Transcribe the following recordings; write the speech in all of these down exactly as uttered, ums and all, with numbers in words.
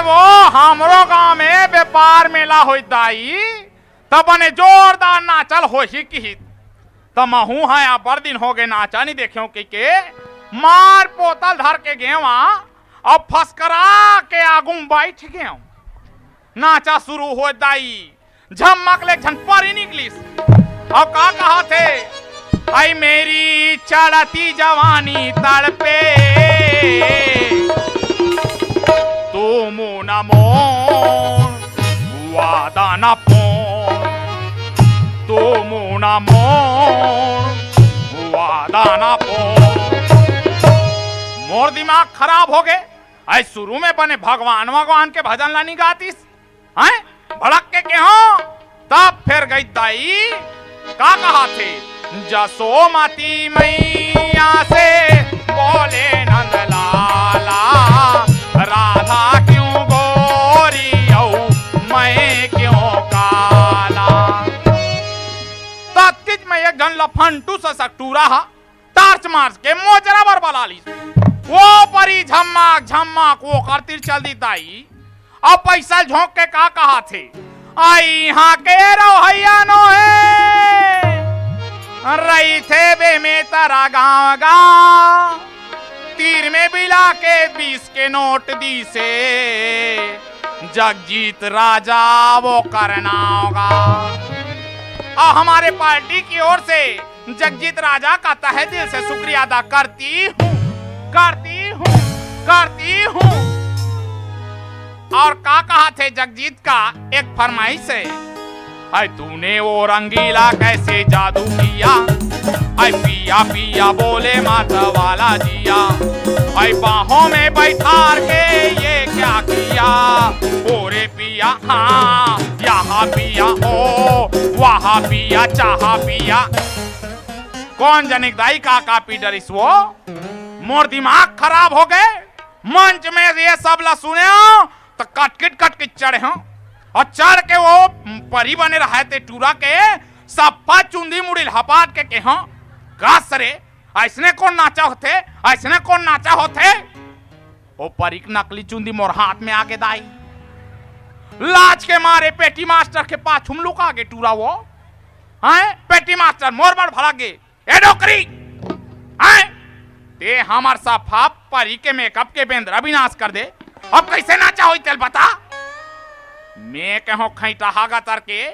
वो हमरो गांव में व्यापार मेला होई दाई, त बने जोरदार नाचल होही किहिस। त महूं ह अब्बड़ दिन होगे नाचा नी देखेंव कहिके मार पोतल धर के गेंव अउ फसकरा के आगू म बइठ गेंव। नाचा सुरू होय दाई, झम्मक ले एक झन परी निकलिस। अउ का कहत हे, "आई मेरी चढ़ती जवानी तड़पे, तू मुंह न मोड़, वादा न पोड़, तू मुंह न मोड़, वादा न पोड़।" मोर दिमाग खराब होगे। अई सुरू में बने भगवान भगवान के भजन ला नी गातिस। हैं? भड़क के केहेंव, तब फेर गई दाई, का कहत हे? जसोमती मैया से बोले नंद लाला, राधा क्यों गोरी अउ मैं क्यों काला। तत्तीच में एक झन लफंटू ससक टूरा हा, टार्च मार्च के मोजरा बर बला लिस। वो परी झम्माक झम्माक ओकर तीर चल दिस दाई। अब पइसा झोंक के का कहत हे, "अई इहां के रहइया नोहे, रहिथे बे में तरा गांव गा।" तीर में बिला के बीस के नोट दिसे, जगजीत राजा वो करना होगा। और हमारे पार्टी की ओर से जगजीत राजा का तहे दिल से शुक्रिया अदा करती हूँ, करती हूँ, करती हूँ। और का कहत हे जगजीत का एक फरमाइश हे, "हाय तूने वो रंगीला कैसे जादू किया, हाय पिया पिया बोले माता वाला जिया, हाय बाहों में बैठार के ये क्या किया, ओ रे पिया, हाँ, यहाँ पिया, ओ, वहाँ पिया, चाहा पिया।" कोन जनिक दाई का का पी डरिस वो? मोर दिमाग खराब होगे। मंच में ये सब ला सुनेंव, त कटकिट कटकिट चढ़ेंव। अउ चढ़ के वो परी बने रहय ते टूरा के सफ्फा चुंदी मुड़ी ल हपाट के केहेंव, "कस रे, अइसने कोन नाचा होथे, अइसने कोन नाचा होथे?" ओ परी के नकली चुंदी मोर हाथ में आगे दाई। लाज के मारे पेटी मास्टर के पाछू म लुका गे टूरा वो। हैं? पेटी मास्टर मोर बर भड़क गे, "ए डोकरी, हैं? ते हमर सफ्फा परी के मेकअप के बेंदरा बिनास कर दे। अब कइसे नाचा होही तेला बता?" में केहेंव, "खइटाहा गतर के,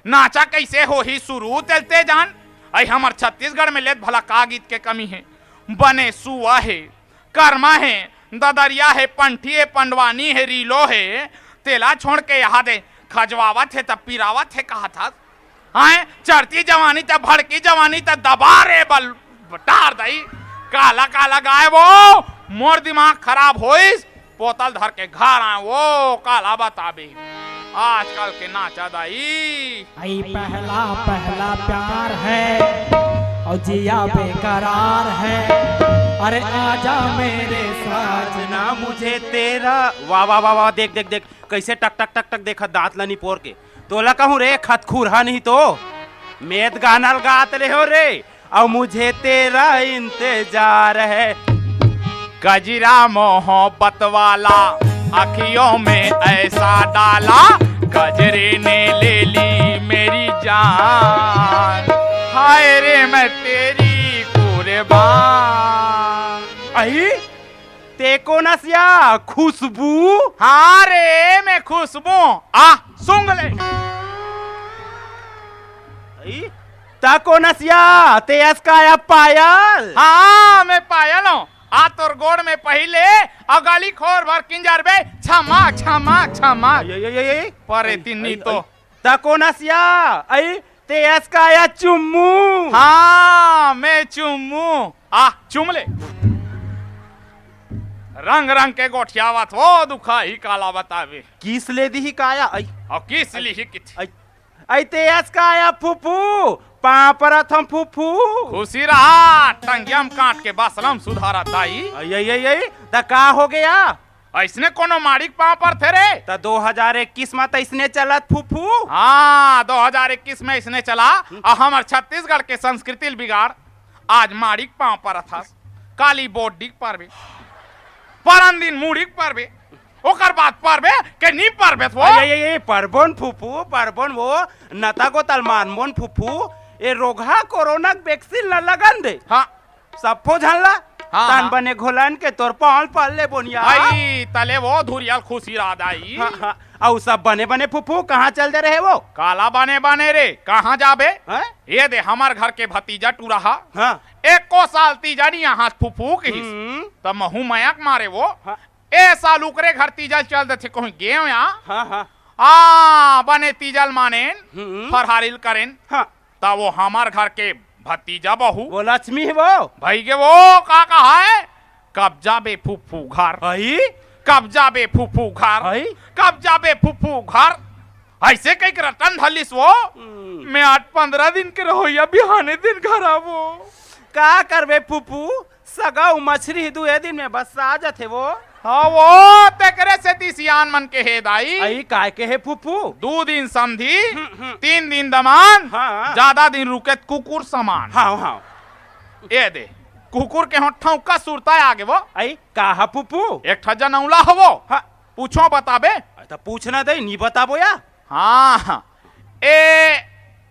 नाचा कइसे होही सुरू तेला ते जान। अई हमर छत्तीसगढ़ में लेत भला का गीत के कमी हे? बने सुआ हे, करमा हे, ददरिया हे, पंठी हे, पंडवानी हे, रीलो हे, तेला छोड़ के यहाँ दे खजवावत हे त पिरावत हे कहत हस। हैं? चढ़ती जवानी त भड़की जवानी त दबा रे बल टार दई। काला काला गाय वो, मोर दिमाग खराब होइस।" पोतल धर के घर आए, वो काला बताबे आजकल के नाचा दाई। आई पहला पहला प्यार है और जिया बेकरार है। अरे आजा मेरे साजना, मुझे तेरा, वाह वाह वाह वाह, देख देख देख, कइसे टक टक टक टक देखत दांत ला निपोर के। तोला कहूं रे खतखुरहा नहीं तो, में त गाना ल गात रहे हों रे। अउ मुझे तेरा इंतजार है। गजरा मोहब्बत वाला अखियों में ऐसा डाला, गजरे ने ले ली मेरी जान। हाय रे मैं तेरी कुर्बान। अई, ते कोन अस या खुशबू? हाँ रे, में खुशबू। आ, सुंघ ले। अई, त कोन अस या, ते अस का या पायल? हाँ, में पायल हों। आ तोर गोड़ में पहिले, अउ गली खोर भर किंजरबे, छमा, छमा, छमा। अई, अई, अई, अई। परे अई, तिन्नी अई, तो। अई। त कोन अस या? अई, ते अस का या चुम्मू? हाँ, में चुम्मू। आ, चुम ले। रंग रंग के गोठियावत हो, दुखाही काला बताबे। किस ले दिही का या? अई। अउ किस लिही किथे? अई, अई ते अस का या फूफू? पाँव परत हंव फूफू। खुशी रहा, टंगिया म काट के बसला म सुधारा दाई। अई, अई, अई, अई, त का होगे या? अइसने कोनो माड़ी के पाँव परथे रे? त दो हजार इक्कीस म त अइसने चलत फूफू। हाँ, दो हजार इक्कीस में अइसने चला। हम्म। अउ हमर छत्तीसगढ़ के संस्कृति ल बिगाड़। आज माड़ी के पाँव परत हस, काली बोड्डी के परबे, परन दिन मुड़ी के परबे, ओकर बाद परबे के नी परबे वो? अरे, ये, ये, परबोन फूफू, परबोन वो, नता गोतल मानबोन फूफू, ए रोगहा कोरोना के वैक्सीन ला लगन दे। हाँ। सब्बो झन ला, हाँ, तन हाँ। बने घोलन के तोर पाँव पल ले बोनिया। आई, तले वो धुरियल खुशी रादाई। हाँ, हाँ। अउ सब बने बने फूफू, कहाँ चल दे रहे वो? काला बने बने रे, कहाँ जाबे? हैं? ये दे हमर घर के भतीजा टुराहा। हाँ। एको साल तीजा नी आहस फूफू कहिस। हम्म। त महू मयक मारे वो। हाँ। ए साल उकरे घर तीजा चल देथे कहूँ गेव या। हाँ, हाँ। आ, बने तीजल मानेन, हम्म। फरहारिल करेन। हाँ। त वो हमर घर के भतीजा बहू। वो लक्ष्मी हे वो। भई गे वो, का कहा है? कब जाबे फूफू घर? हई? कब जाबे फूफू घर? हई? कब जाबे फूफू घर? ऐसे कहिके रटन धलिस वो। हम्म। मैं आठ पंद्रह दिन के रहोइया, बिहाने दिन घर आवो। का करबे फूफू? सगा अउ मछरी ही दुए दिन में बस आ जाथे वो। हाँ वो, तेकरे सेती सियान मन के हे दाई। अई काय के हे फूफू? दू दिन समधी, हम्म, हम्म। तीन दिन दमान, हाँ। जादा दिन रुके त कुकुर समान। हाँ, हाँ। ए दे, कुकुर के हो ठौका सुरता आगे वो। अई का हा फूफू? एक ठा जनौला हवो। हाँ। पूछो बताबे। अई त पूछना दे, नी बताबो या? हाँ, हाँ। ए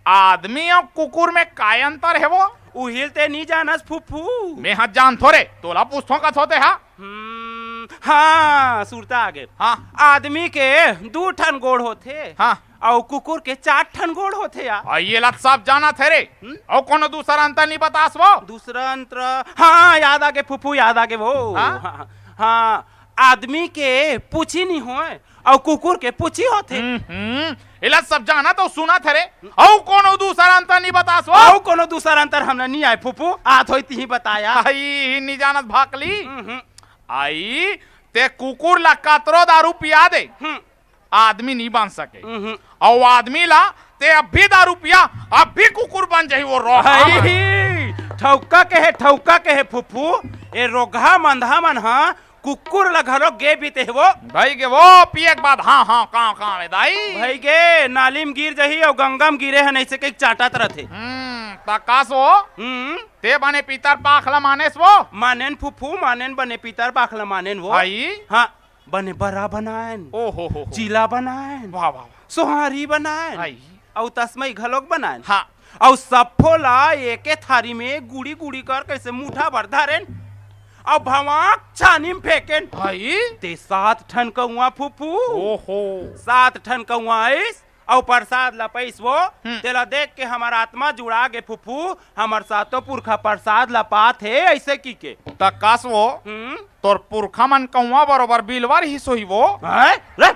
आदमी अउ कुकुर में काय अंतर हे वो? उहिल ते नी जानस फूफू। मैं हा जानथो रे, तोला पूछथो कथो ते हा। हम्म, हाँ, सुरता आगे। हाँ। आदमी के दू ठन गोड़ होथे। हाँ। अउ कुकुर के चार ठन गोड़ होथे या। आ, ये ला सब जानत हे रे। हम्म? अउ कोनो दूसरा अंतर नी बतास वो? दूसरा अंतर, हाँ, याद आगे फूफू, याद आगे वो। हाँ? हाँ, हाँ, आदमी के पूछी नी होय, अउ कुकुर के पूछी होथे। हम्म, हम्म। एला सब जानत अउ सुनत हरे। अउ कोनो दूसर अंतर नी बतास वो? अउ कोनो दूसर अंतर हमला नी आय फूफू, आत होई तिही बताया। आई, नी जानत भाकली। हम्म, हम्म। आई, ते कुकुर ला कतरो दारू पिया दे, हम्म। आदमी नी बन सके। हम्म। अउ आदमी ला ते अभी दारू पिया, अभी कुकुर बन जाही वो रोहा। आई, ठौका के हे, ठौका के हे फूफू, ए रोगहा मंदहा मन हा कुकुर ल घलो गे बीते हे वो। भई गे वो, पिए के बाद हाँ, हाँ, काँव, काँव ए दाई। भई गे, नाली म गिर जही अउ गंगा म गिरे हन, अइसे कहिके चाटत रथे। हम्म, त का सो? हम्म। ते बने पितर पाख ल मानेस वो? मानेन फूफू, मानेन बने पितर पाख ल मानेन वो। भाई? हाँ, बने बरा बनाएन। ओ हो हो हो। चीला बनाएन। वाह, वाह, वाह। सोहारी बनाएन। भाई। अउ तसमई घलोक बनाएन। हाँ। अउ सब्बो ला एके थारी में गुड़ी गुड़ी कर कइसे मुठा भर धरेन, अउ भवाक छानी में फेंकेन। भाई। ते सात ठन कौआ फूफू। ओहो। सात ठन कौआ आइस, अउ परसाद ला पइस वो। हम्म। तेला देख के हमर आत्मा जुड़ा गे फूफू, हमर सातों पुरखा परसाद ला पात हे, अइसे कहिके। त कस वो, हम्म। तोर पुरखा मन कौआ बरोबर बिलवा रिहिस होही वो। हैं? रे,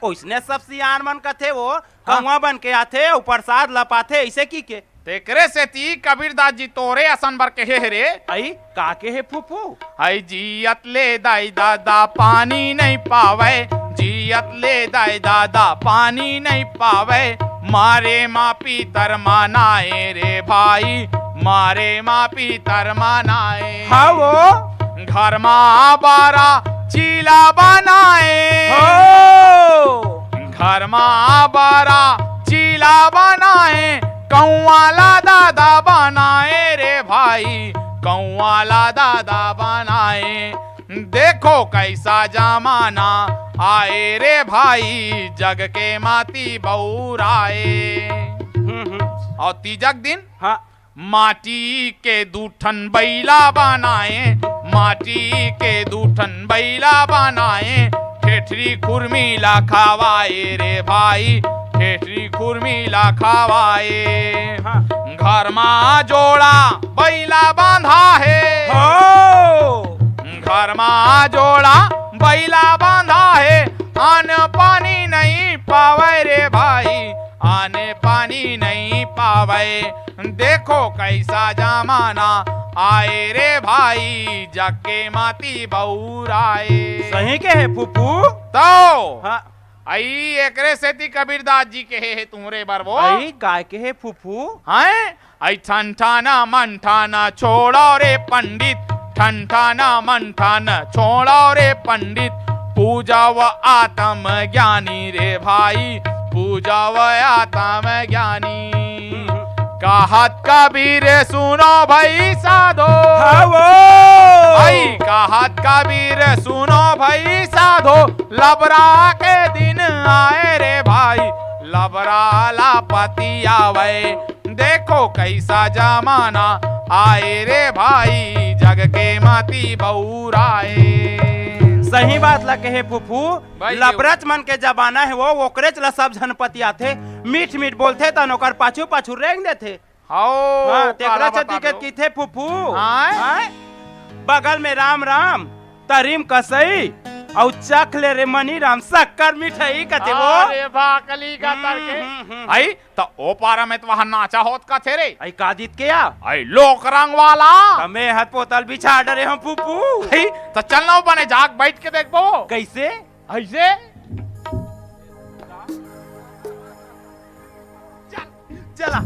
ओइसने सब सियान मन कथे वो, हाँ। कौआ बन के आथे अउ परसाद ल पाथे, अइसे कहिके। तेकरे सेती कबीरदास जी तोरे असन बर कहे हे रे। अई, का कहे फूफू? अई जियत ले दाई दादा पानी नइ पावय, जियत ले दाई दादा पानी नइ पावय, मारे मा पीतर मनाए रे भाई, मारे मा पीतर मनाए। हाँ वो। घर मा बरा चीला बनाए। हो। घर मा बरा चीला बनाए, कौआ ला दादा बनाए रे भाई, कौआ ला दादा बनाए। देखो कइसा जमाना आए रे भाई, जग के माती बउराए। हम्म, हम्म। अउ तीजक दिन हाँ। माटी के दू ठन बइला बनाए, माटी के दू ठन बइला बनाए, ठेठरी खुरमी ला खवाए रे भाई, ठेठरी खुरमी ला खवाए। हाँ। घर मा जोड़ा बइला बांधा हे। हो। घर मा जोड़ा बइला बांधा हे, अन्न पानी नइ पावय रे भाई, अन्न पानी नइ पावय। देखो कइसा जमाना आए रे भाई, जग के माती बउराए। सही कहे फूफू। तौ। हाँ। अई एकरे सेती कबीरदास जी कहे हे तुंहरे बर वो। अई काय कहे फूफू? हैं? अई ठन ठन मन ठन छोड़ो रे पंडित, ठन ठन मन ठन छोड़ो रे पंडित, पूजव आत्म ज्ञानी रे भाई, पूजव आत्म ज्ञानी। कहत कबीर सुनो भई साधो, आवो। आई कहत कबीर सुनो भई साधो, लबरा के दिन आए रे भाई, लबरा ला पति आवै। देखो कैसा जमाना आए रे भाई, जग के मती बउराए। सही बात ला कहे फूफू, भाई जी। लबरच मन के जमाना हे वो, ओकरेच ला सब झन पतियाथे, मीठ मीठ बोलथे तन ओकर पाछू पाछू रेंग देथे। हौ, हाँ, तेकरा काला चती बता के दो। किथे फूफू। आय? आय? बगल में राम राम, तरिम कसई, अउ चख ले रे मनी राम शक्कर मिठाई कथे वो। अरे भाकली का हम्म, तरके। हम्म, हम्म। आई, त ओ पारा में त वहाँ नाचा होत कथे रे। आई का दित के या? आई लोक रंग वाला। त मैं हत पोतल बिछा डरे हूँ फूफू। आई, त चल ना बने जाग बैठ के देखबो। कैसे? ऐसे? चल। चला।